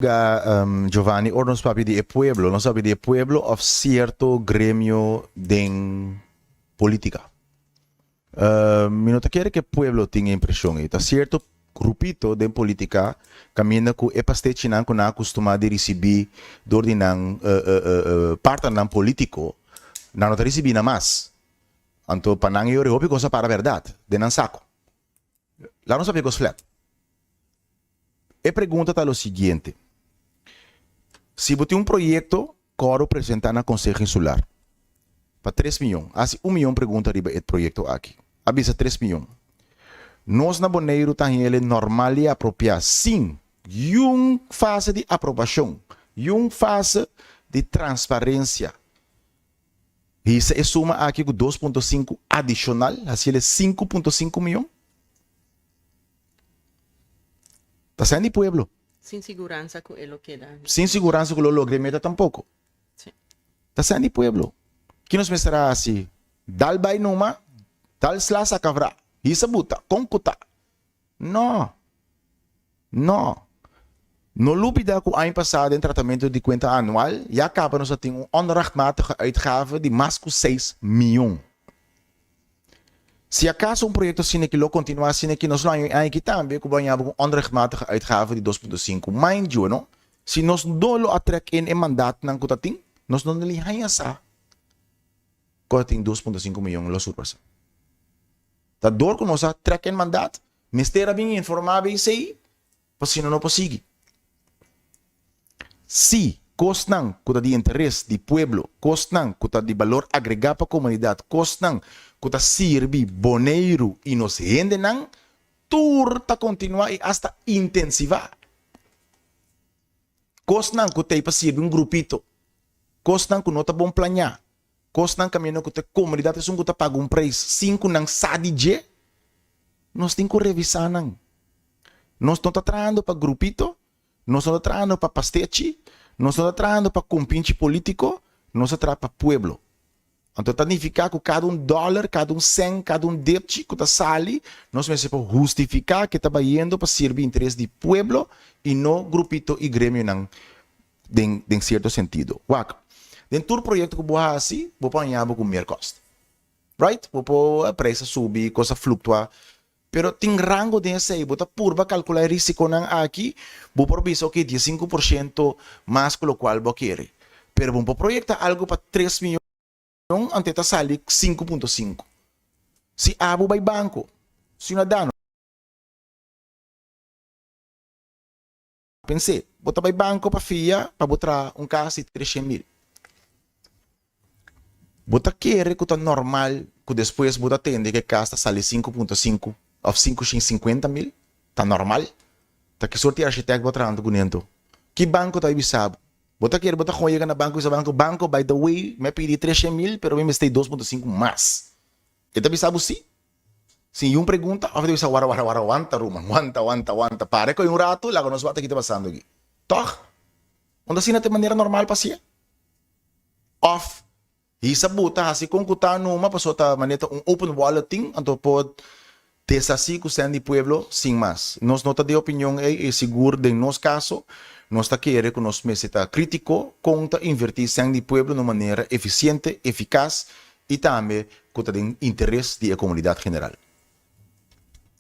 Ga Giovanni, ora nos papia di e pueblo, nos papia di e pueblo of cierto gremio den politica? Mi no ta kere cu e pueblo tin e impresion ey. Ta cierto grupito den politica caminda cu e pastechinan cu nan a custuma di ricibi door di nan partnernan politico, nan no ta ricibi nan mas. Anto pa nan e ora hopi cos a para berdad den nan saco. Laat nos papia cos flat. E pregunta ta lo siguiente, Si bo tin un proyecto coro presenta na Conseho Insular pa tres miyon, haci un miyon pregunta riba e proyecto aki. A bisa tres miyon. Nos na Boneiru ta hañ'ele normal y apropia sin yun fase di aprobacion, yun fase di transparencia. Hisa e suma aki ku 2.5 adishonal, hasiel e 5.5 miyon. Ta sèn di pueblo. Sin siguransa ku e lo keda. Sin siguransa ku lo logra e meta tampoko. Sí. Ta sèn di pueblo. Ki nos mester a hasi? Dal bai numa, dal sla saka vra. Hisa buta, kon ku ta? No. No. No lubida ku aña pasá den tratamentu di kuenta anual ya kaba nos a tin un onrechtmatige uitgave di mas ku seis mion. Si akaso un proyekto asina aki lo kontinuá asina aki nos lo haña un aña aki tambe ku bo haña bo ku un onrechtmatige uitgave di 2.5. Mind you no, si nos no lo a trek in e mandatnan ku ta tin, nos no lo haña sa ku a tin 2.5 mion lo surpasá. Ta dor ku nos a trek in mandat, Mester a bin informá BC pasobra no por sigui. Sí, kosnan ku ta di interes di pueblo, kosnan ku ta di balor agregá pa komunidat, kosnan ku ta sirbi Boneiru i nos hendenan, tur ta kontinuá i asta intensivá. Kosnan ku t'ei pa sirbi un grupito, kosnan ku no ta bon plañá, Kosnan kaminda ku ta komunidat esun ku ta paga un preis sin ku nan sa di dje, nos tin ku revisá nan. Nos no ta trahando pa grupito, nos no ta trahando pa pastechi, nos no ta trahando pa kompinchi polítiko, nos ta traha pa pueblo. Anto ta nifiká ku kada un dòler, kada un sèn, kada un depchi ku ta sali, nos mester por hustifiká ke ta bayendo pa sirbi interes di pueblo i no grupito i gremionan den den cierto sentido. Wak, den tur proyecto cu bo haci, bo por haña bo cu meer cost. Right? Bo por prijs a subi, cos a fluctua, pero tin rango den esey. Bo ta purba calcula e risiconan aki, bo por bisa ok, 15% mas cu locual bo a kere. Pero bo no por proyecta algo pa tres miyon ante ta sali 5.5. Si abo bay banco, ciudadano. Pens'é, bo ta bai banko pa fia pa bo traha un kas di treshen mil. Bo ta kere ku ta normal ku despues bo ta tende ku e kas ta sali 5.5 òf 550 mil? Ta normal? Ta ki sorti architect bo a traha anto kuné anto? Ki banko ta bai bisa bo? Bo ta kere bo ta kon yega na banko i bisa banko, banko by the way mi a pidi treshen mil pero mi mester 2.5 mas. E ta bisa bo si? Sin yun pregunta of e ta bisa wara wara wara wanta ruman wanta wanta wanta para koe un ratu laga nos wak ta kita pasando aki. Tog? Unda asina ta e manera normal pa hacié? Of hisa buta haci con cu ta numa pasobra ta manera ta un open wallet tin anto por deshaci cu cen di pueblo sin mas. Nos no ta di opinion ey y sigur den nos caso nos ta kere cu nos mester ta critico con ta inverti cen di pueblo na un manera eficiente, eficaz y tambe cu ta den interes di e comunidad general.